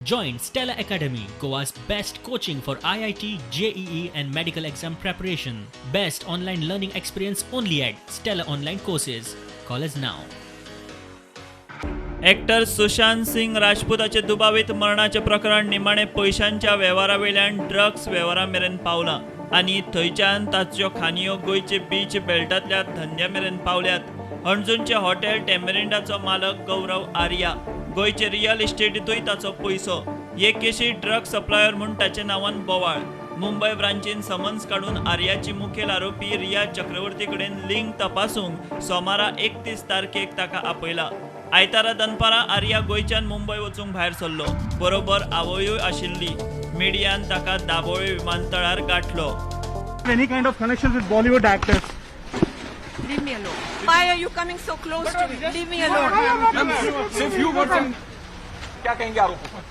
Join Stella Academy, Goa's best coaching for IIT, JEE, and medical exam preparation. Best online learning experience only at Stella Online Courses. Call us now. Actor Sushant Singh राजपूताचे दुबावीत मरणाचें प्रकरण निमाणें पयशांच्या वेव्हारा वयल्यान drugs वेव्हारा मेरेन पावलां आनी थंयच्यान ताच्यो खांदयो गोंयचे बीच बेल्टांतल्या धंद्या मेरेन पावल्यात. हणजूणचे हॉटेल टेमरिंडाचो मालक गौरव आर्या, गोंयचे रियल इस्टेटींतूय ताचो पयसो. हे केशी ड्रग सप्लायर म्हूण ताचे नांवान बोवाळ. मुंबय ब्रांचीन समन्स काडून आर्याची मुखेल आरोपी रिया चक्रवर्ती कडेन लिंक तपासूंक सोमारा 31 तारखेक ताका आपयला. आयतारा दनपारां आर्या गोंयच्यान मुंबय वचूंक भायर सरलो. बरोबर आवयूय आशिल्ली. मिडियान ताका दाबोळे विमानतळार गाठलो. Any kind of connections with Bollywood actors? Leave me alone. Why are you coming so close to me? Leave me alone. Say few words and क्या कहेंगे आरोपों पर?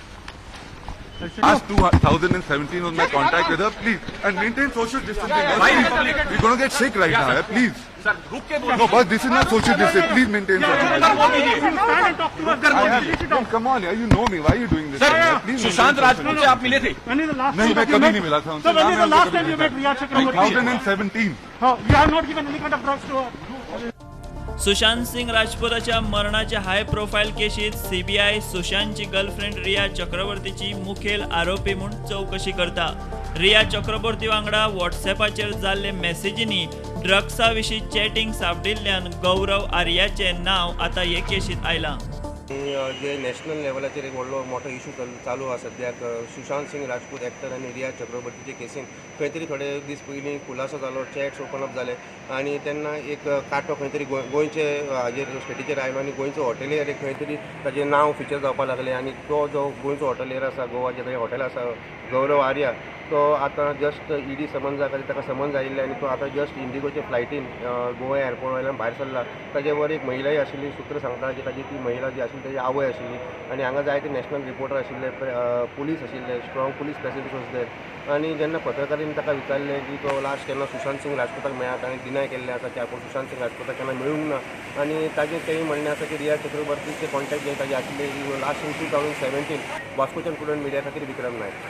Last 2017 was my contact with her, please. And maintain social distancing. Why Republic? We're going to get sick right now, yeah, please. Sir, रुक K बोलो. No, but this is not social distancing. Please maintain social distancing. बोल दीजिए. Stand and talk to us. I have, come on, yeah, you know me. Why are you doing this? Sir, yeah, please maintain Sushant social Rajput से आप मिले थे? When is the last नहीं, time मैं that you Kabhi met? नहीं मिला था उनसे. So when is ना the मैं last उनसे time you Kabhi met Riya Chakraborty? 2017. Oh, you have not given any kind of drugs to her. Sushant Singh राजपूताच्या मरणाच्या हाय प्रोफायल केशीत सीबीआय सुशांतची गर्लफ्रेंड रिया चक्रवर्तीची मुखेल आरोपी म्हूण चवकशी करता. रिया चक्रवर्ती वांगडा व्हॉट्सएपाचेर जाल्ले मॅसेजींनी ड्रग्सा विशीं चॅटिंग सांपडिल्ल्यान गौरव आर्याचें नांव आतां हे केशींत आयलां. जे नॅशनल लेवलाचेर एक व्हडलो मोठो इशू चालू आसा सद्याक, सुशांत सिंग राजपूत एक्टर आनी रिया चक्रवर्तीचे केसीन खंय तरी थोडे दीस पयलीं खुलासो जालो, चॅट्स ओपन अप जाले आनी तेन्ना एक कांटो खंय तरी गोंयचे हाजेर स्टेटीचेर आयलो आनी गोंयचो हॉटेलियर एक खंय तरी ताजें नांव फिचर जावपाक लागलें आनी तो जो गोंयचो हॉटेलियर आसा, गोवा जे हॉटेल आसा, गौरव आर्या, तो आतां जस्ट ईडी समन्सा खातीर ताका समन्स आयिल्लें आनी तो आतां जस्ट इंडिगोचे फ्लायटीन गोवा एअरपोर्ट वयल्यान भायर सरला. ताजे बरोबर एक महिलाय आशिल्ली. सूत्र सांगता की ताजी ती महिला जी आशिल्ली ताजी आवय आशिल्ली आनी हांगा जायते नॅशनल रिपोर्टर आशिल्ले, पुलीस आशिल्ले, strong police presence was there. आनी जेन्ना पत्रकारांनी ताका विचारलें की तो लास्ट केन्ना सुशांत सिंग राजपूताक मेळ्ळा, ताणें डिनाय केल्लें आसा की आपूण सुशांत सिंग राजपूताक केन्ना मेळूंक ना. आनी ताजें तेंय म्हणणें आसा की रिया चक्रवर्तीचे कॉन्टॅक्ट जे ताजे आशिल्ले लास्ट इन 2017. वास्कोच्यान प्रुडंट मिडिया खातीर विक्रम नायक.